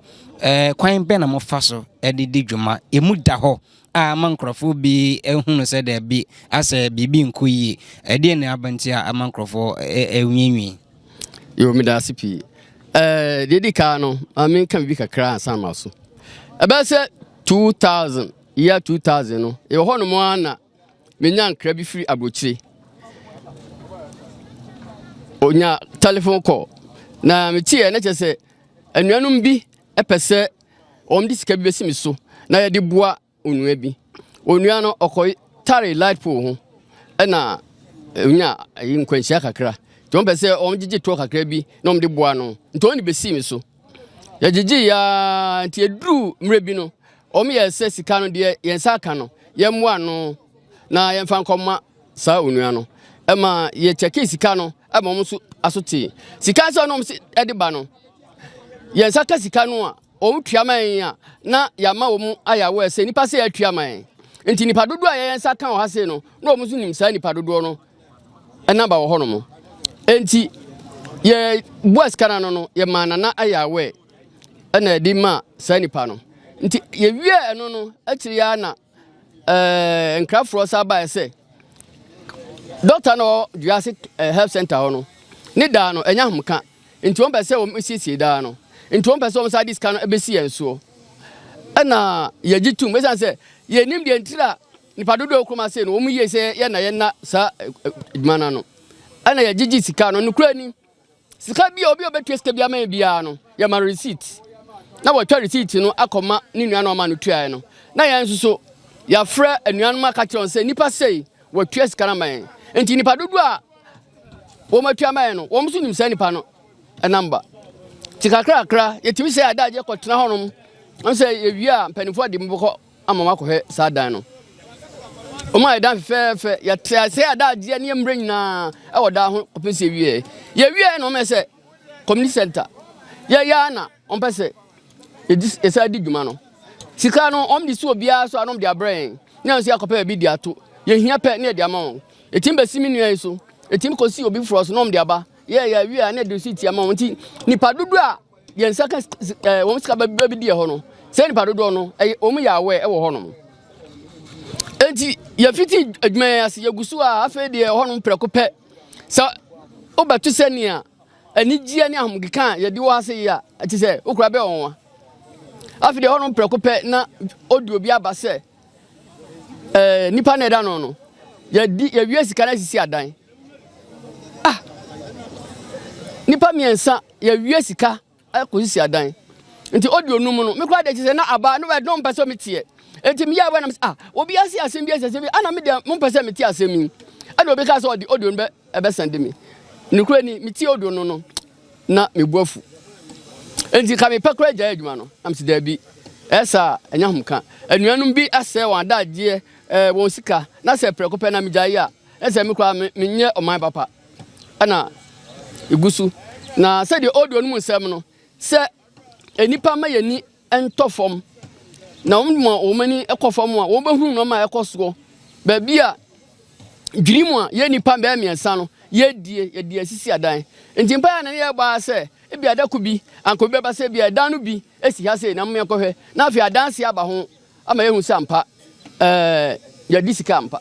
Kwan bɛn na mofa so de di dwuma? Emu da hɔ a ama nkurɔfoɔ bi ehunu sɛ daabi asɛ biribi nkɔ yie. Ɛdeɛn na aba nti a ama nkurɔfoɔ ɛnwiinwii? Yo, meda ase pii. Deɛ di kan no, ma menka biribi kakra ansa ma so. Ɛbɛyɛ sɛ 2000, year 2000 no, yɛwɔ hɔnom ara na menya nkra bi firi aburokyire. Onya telephone call. Na meteɛ na kyerɛ sɛ anuanom bi pɛ sɛ wɔde sika bi bɛsi me so na yɛde boa onua bi. Onua no ɔkɔ tare light pole ho ɛna onya ayi nkwanhyia kakra. Nti wɔn pɛ sɛ wɔn gyegye toɔ kakra bi na wɔn de boa no. Nti wɔn de bɛsii me so. Yɛgyegye yaa nti eduru mmerɛ bi no wɔn yɛ sɛ sika no deɛ yɛn nsa aka no yɛmmoa no na yɛmfa nkɔma saa onua no. Ɛma yɛkyɛkee sika no ɛma wɔn nso aso tee. Sika nso a na wɔn de ba no yɛn nsa ka sika no a wɔn tua ma yɛn a na yɛama wɔn ayɛ aware sɛ nipa sɛ yɛatua ma yɛn nti nipa dodoɔ a yɛn nsa ka wɔ ha sei no na wɔn nso nim saa nipa dodoɔ no ɛnaba wɔ hɔnom nti yɛ bua sika no ano no yɛmaa nana ayɛ aware ɛna yɛde ma saa nipa no nti yɛwie ɛno no akyiri ya na ɛɛ nkrafoɔ san baeɛ sɛ dɔkta no ɔwɔ duase ɛɛ health center hɔ no ne daa no ɛnyɛ ahomka nti wɔn pɛ sɛ wɔn siesie daa no nti wɔn pɛ sɛ wɔn san de sika no ɛbɛsi yɛn soɔ ɛna yɛgye tum ɛsan sɛ yɛnim deɛ ntira nipa dodoɔ kurom ase no wɔn yie sɛ yɛn na yɛn na saa adwuma no ano ɛna yɛgyegye sika no nokura ni. Sika bi a obi a obetua sika bi ama yɛn biara no, yɛma no receipt. Na wɔatwa receipt no akɔma ne nua no ɔma no tuaeɛ no. Na yɛn nso so, yɛafrɛ anuanom aka kyerɛ wɔn sɛ nnipa sei wɔatua sika no ama yɛn. Nti nnipa dodoɔ a wɔatua ama yɛn no, wɔn nso nim saa nnipa no namba. Nti kakrakra, yɛtumi sɛ adagyeɛ kɔtena hɔnom. Wɔn sɛ yɛwie a, mpanimfoɔ de bɛkɔ ama wɔakɔhwɛ saa dan no. Wɔn ayɛ dan fɛfɛɛfɛ, yɛte ase adagyeɛ ne mmerɛ nyinaa ɛwɔ dan ho kɔpem sɛ yɛwieɛ. Yɛwieɛ na wɔn sɛ community center. Yɛyɛ ara na wɔn pɛ sɛ yɛdi yɛsan di dwuma no. Sika no wɔn de si obiara so a na wɔn de abrɛ yɛn. Ne yɛn nso yɛakɔpɛ baabi de ato. Yɛhia pɛ ne yɛde ama wɔn. Ɛtumi bɛsi me nua yi so, ɛtumi kɔsi obi foforɔ so na wɔn de aba. Yɛyɛ yɛawie a na yɛde receipt ama wɔn. Nti nipa dodoɔ a yɛn nsa ka ɛɛ wɔn sika bɛ bi di hɔ no sɛ nipa dodoɔ no ɛyɛ wɔn yɛ awɛ ɛwɔ hɔ nom eti yɛfiti adwuma yɛn ase yɛgu so a afei deɛ ɛhɔ nom prɛko pɛ sɛ wobɛto sɛ nea anigyeɛ ne ahomkeka a yɛde wɔ ase yi a ɛte sɛ wokura bɛ wɔn wa afei deɛ ɛhɔ nom prɛko pɛ na odi obi aba sɛ ɛɛ nipa na ɛda no no yɛdi yɛwie sika na asisi adan ah nipa mmiɛnsa yɛwie sika akɔsisi adan nti ɔdi onum no me koraa deɛ kyerɛ sɛ na aba no ɛdɔn mpɛ sɛ meteɛ nti meyɛ awɛ nam sɛ ah obi ase asɛm bi asɛm bi ana me deɛ mompɛ sɛ mete asɛm yi ɛna obi kaa sɛ ɔde audio no bɛ ɛbɛsɛnde me nokorɛ ni metie audio no no na mebu afu nti ka mepɛ koraa gyae adwuma no na mese daabi ɛsa ɛnyɛ ahomka anuanom bi asɛ wɔn adagyeɛ ɛɛ wɔn sika na sɛ prɛko pɛ na megyae a ɛsɛ me koraa menyɛ ɔman papa ɛna egu so. Na sɛdeɛ audio no mu nsɛm no, sɛ nnipa ma yɛn ani ntɔ fam na wɔn ma wɔn ani kɔ fam a, wɔbɛhunu nneɛma a ɛkɔ soɔ. Baabi a dwiri mu a yɛn nnipa bɛyɛ mmiɛnsa no yɛdie, yɛde asisi adan. Nti mpaeɛ a na yɛbɔ ara sɛ ebi adako bi, anka obi bɛba sɛ ebi ɛdan no bi si ha sei na mo yɛnkɔhwɛ. Na afei adanseɛ aba ho ama yɛahu sɛ ampa ɛɛ yɛde sika ampa.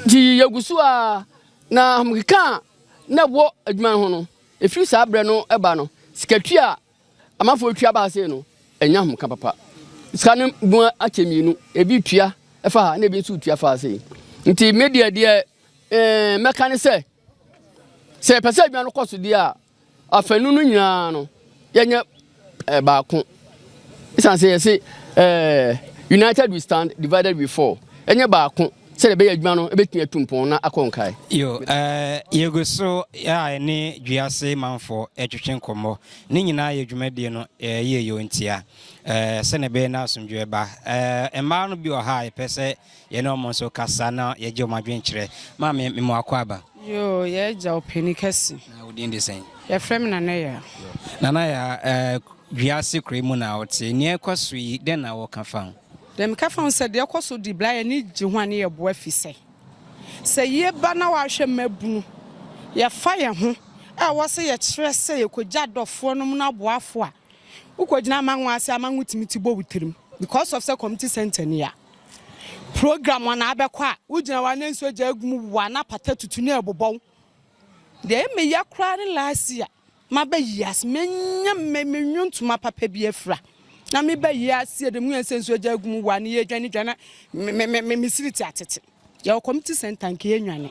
Nti yɛgu so a Na ahomekeka a na ɛwɔ adwuma no ho no, ɛfiri saa berɛ no ba no, sikatua a amanfoɔ tua ba ha sei no, ɛnyɛ ahomeka papa. Sika no mu akyɛ mmienu, ebi tua fa ha na ebi nso tua fa ha sei. Nti me deɛ deɛ eh, mɛka ne sɛ, sɛ yɛpɛ sɛ adwuma no kɔ so deɛ a, Afanu no nyinaa no, yɛnyɛ eh, baako. Ɛsiane sɛ yɛse eh, united we stand, divided we fall. Ɛnyɛ baako sɛdeɛ ɛbɛyɛ adwuma no ɛbɛtumi atu mpɔn na akɔ nkae. Yo, eh, yɛgu so a ɛne Duase manfoɔ ɛtwetwe nkɔmmɔ. Ne nyinaa yɛ dwumadie no eh, yieyɔ ntia. Eh, sɛdeɛ ɛbɛyɛ na asomdwoeɛ ba. Eh, mmaa no bi wɔ ha a yɛpɛ sɛ Yɛne wɔn nso kasa na yɛgye wɔn adwenkyerɛ. Maame, mema wo akwaaba. Yoo, yɛ agya ɔpanin kɛse. Na wo din de sɛn? Yɛfrɛ me Nana Yaa. Nana Yaa, eh, wiase kuro yi mu na wote. Nea ɛkɔ so yi, dɛn na woka fa ho? Deɛ meka fa ho sɛ, deɛ ɛkɔ so di bra yɛn ani gye ho a ne yɛboa fisɛ, sɛ yie ba na wahwɛ mmabunu, yɛfa yɛn ho a ɛwɔ sɛ yɛkyerɛ sɛ yɛkɔgya adɔfoɔ nom no aboafo a, wokɔgyina amango ase a amango tumi ti bɔ wo tirim because of sɛ community center ni a. Program a na abɛkɔ a wogyina hɔ a na nsuo gya agu mu wa na pata tutu na ɛbobɔ wo. Deɛ ɛyɛ me ya koraa ne last year maba yi ase manya me me nnwontoma papa bi afira na meba yi ase de mu yɛn sɛ nsuo gya agu mu wa na yɛdwane dwane me me me me siriti atete. Yɛwɔ community center nka yɛnwane.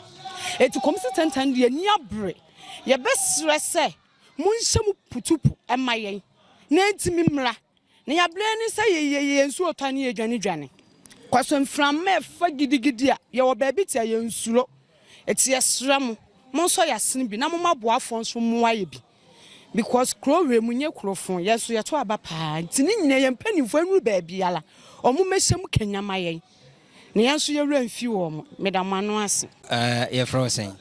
Eti community center no deɛ ani abere. Yɛbɛsrɛ sɛ monhyɛ mu putupu mma yɛn na ɛntumi mmra. Na yɛabrɛ ne sɛ yɛyɛ nsuo tɔ ne yɛdwane dwane. Kɔ so mframa ɛfa gidigidi a yɛwɔ baabi te a yɛnsuro. Eti yɛsrɛ mo, monsɔ yɛn asene bi na momma aboafoɔ nso mmoa yɛ bi. Because kuro wei mu nyɛ kuro fo, yɛn nso yɛto aba paa. Nti ne nyinaa yɛn mpanimfoɔ nnuru baabiara, wɔn mmɛhyɛ mu kanya ma yɛn. Na yɛn nso yɛn werɛ mfi wɔn. Meda mo ano ase. Ɛɛ yɛfrɛ wo sɛn?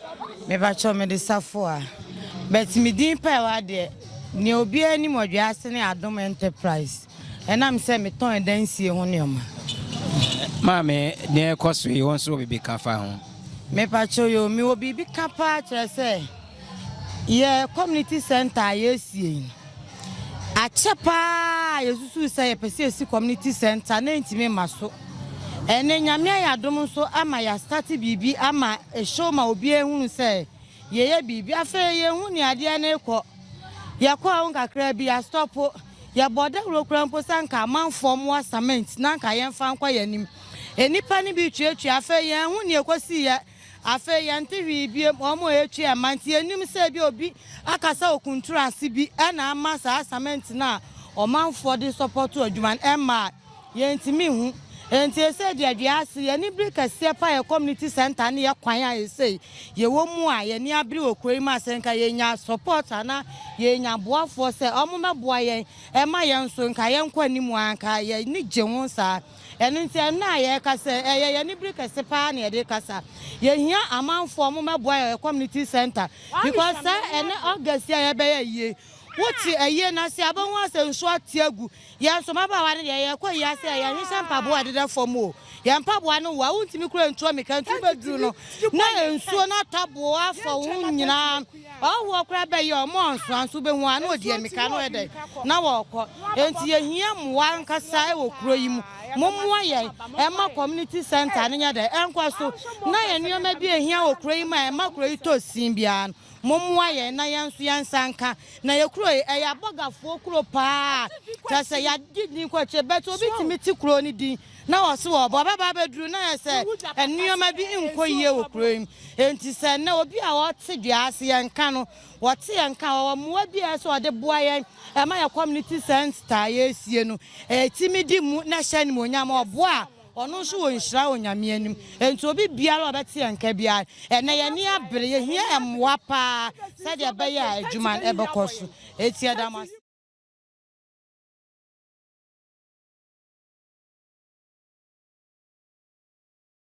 Mepakyɛw mede Safoa. But me din pɛɛwa deɛ nea obiara nim wɔ Dwease ne Adom Enterprise ɛnam sɛ metɔn adansie ho nneɛma. Maame, nea ɛkɔ so yi wo nso wɔ biribi ka fa ho? Mepakyɛw yoo, mewɔ biribi ka paa kyerɛ sɛ Yɛ community center a yɛresie yi, akyɛ paa a yɛsusuu sɛ yɛpɛ sɛ yɛsi community center na ɛntumi mma so. Ɛnɛ Nyame ayɛ adom nso ama yɛastate biribi ama ɛhyɛw ma obiara hunu sɛ yɛyɛ biribi. Afei yɛnhu nea adeɛ no rekɔ. Yɛkɔɔ ho kakra bi, yɛastɔpo. Yɛbɔɔ dawuro koraa mpo sɛ anka amanfoɔ mmoa cement na anka yɛmfa nkɔ yɛn anim. Nnipa no bi retuatua, afei yɛnhu nea ɛkɔsiiɛ. Afei yɛnte hwee biom, wɔn a ɛretwi ɛma nti yɛnnim sɛ ebia obi aka sɛ okunturu ase bi na ama saa cement no a ɔmanfoɔ de sɔpɔto adwuma no ɛmma a, yɛntumi nhu. Enti esei deɛ dua ase, yɛn ani bere kɛseɛ pa yɛ community center ne yɛ kwan a esei yɛwɔ mu a yɛn ani abere wɔ kuro yi mu a sɛ nka yɛnya support anaa yɛnya aboafoɔ sɛ wɔn mmɛboa yɛn ɛma yɛn nso nka yɛnkɔ anim a nka yɛn ani gye ho saa. Ɛno nti ɛnnɛ a yɛrekasa yi, ɛyɛ yɛn anibere kɛse paa na yɛde rekasa. Yɛhia amanfoɔ a wɔmmɛboa yɛn wɔ community center because sɛ ɛnnɛ August yi a yɛbɛyɛ ayie yi, wote ayie no ase a, wobɛhu ara sɛ nsuo ate agu. Yɛn nso mmabaawa no deɛ yɛrekɔ ayie ase a, yɛnhyehyɛ mpaboa a ɛdeda fam o. Yɛn mpaboa no wo a, wontumi koraa ntu ammirika nti wobɛduru no na nsuo no atɔ aboɔ afa wo ho nyinaa. Ɔhoɔ koraa bɛyɛ ɔmo ɔnsoa nso wobɛhu a na ɔdi amika na ɔyɛ dɛn na wɔkɔ. Enti yɛhia mmoa ankasa wɔ kuro yi mu. Mommoa yɛn ɛma community center no nyɛ dɛn ɛnkɔ so na yɛn nneɛma bi a ɛhia wɔ kuro yi mu a ɛma kuro yi tɔ sin biara no mommoa yɛn na yɛn nso yɛn nsa nka. Na yɛ kuro yi ɛyɛ abɔgafoɔ kuro paa kyerɛ sɛ yɛagye din kɔ akyire but obi tumi te kuro no din na wɔse wɔbɔ ɔbɛba abɛduru na ayɛ sɛ nneɛma bi nkɔ yie wɔ kuro yi mu. Enti sɛ nnɛ obi a ɔte dua ase yɛn nka no, wɔte yɛn nka, ɔwɔ mmoa bi a ɛsɛ sɛ ɔde boa yɛn ɛma yɛn community center a yɛresie no ɛtumi di mu na ɛhyɛ animuonyam, ɔboa a, ɔno nso wɔ nhyira wɔ Nyame anim. Enti obi biara a ɔbɛte yɛn nka biara, ɛnnɛ yɛn ani abere, yɛhia mmoa paa sɛdeɛ ɛbɛyɛ a adwuma no ɛbɛkɔ so. Enti yɛda mo ase.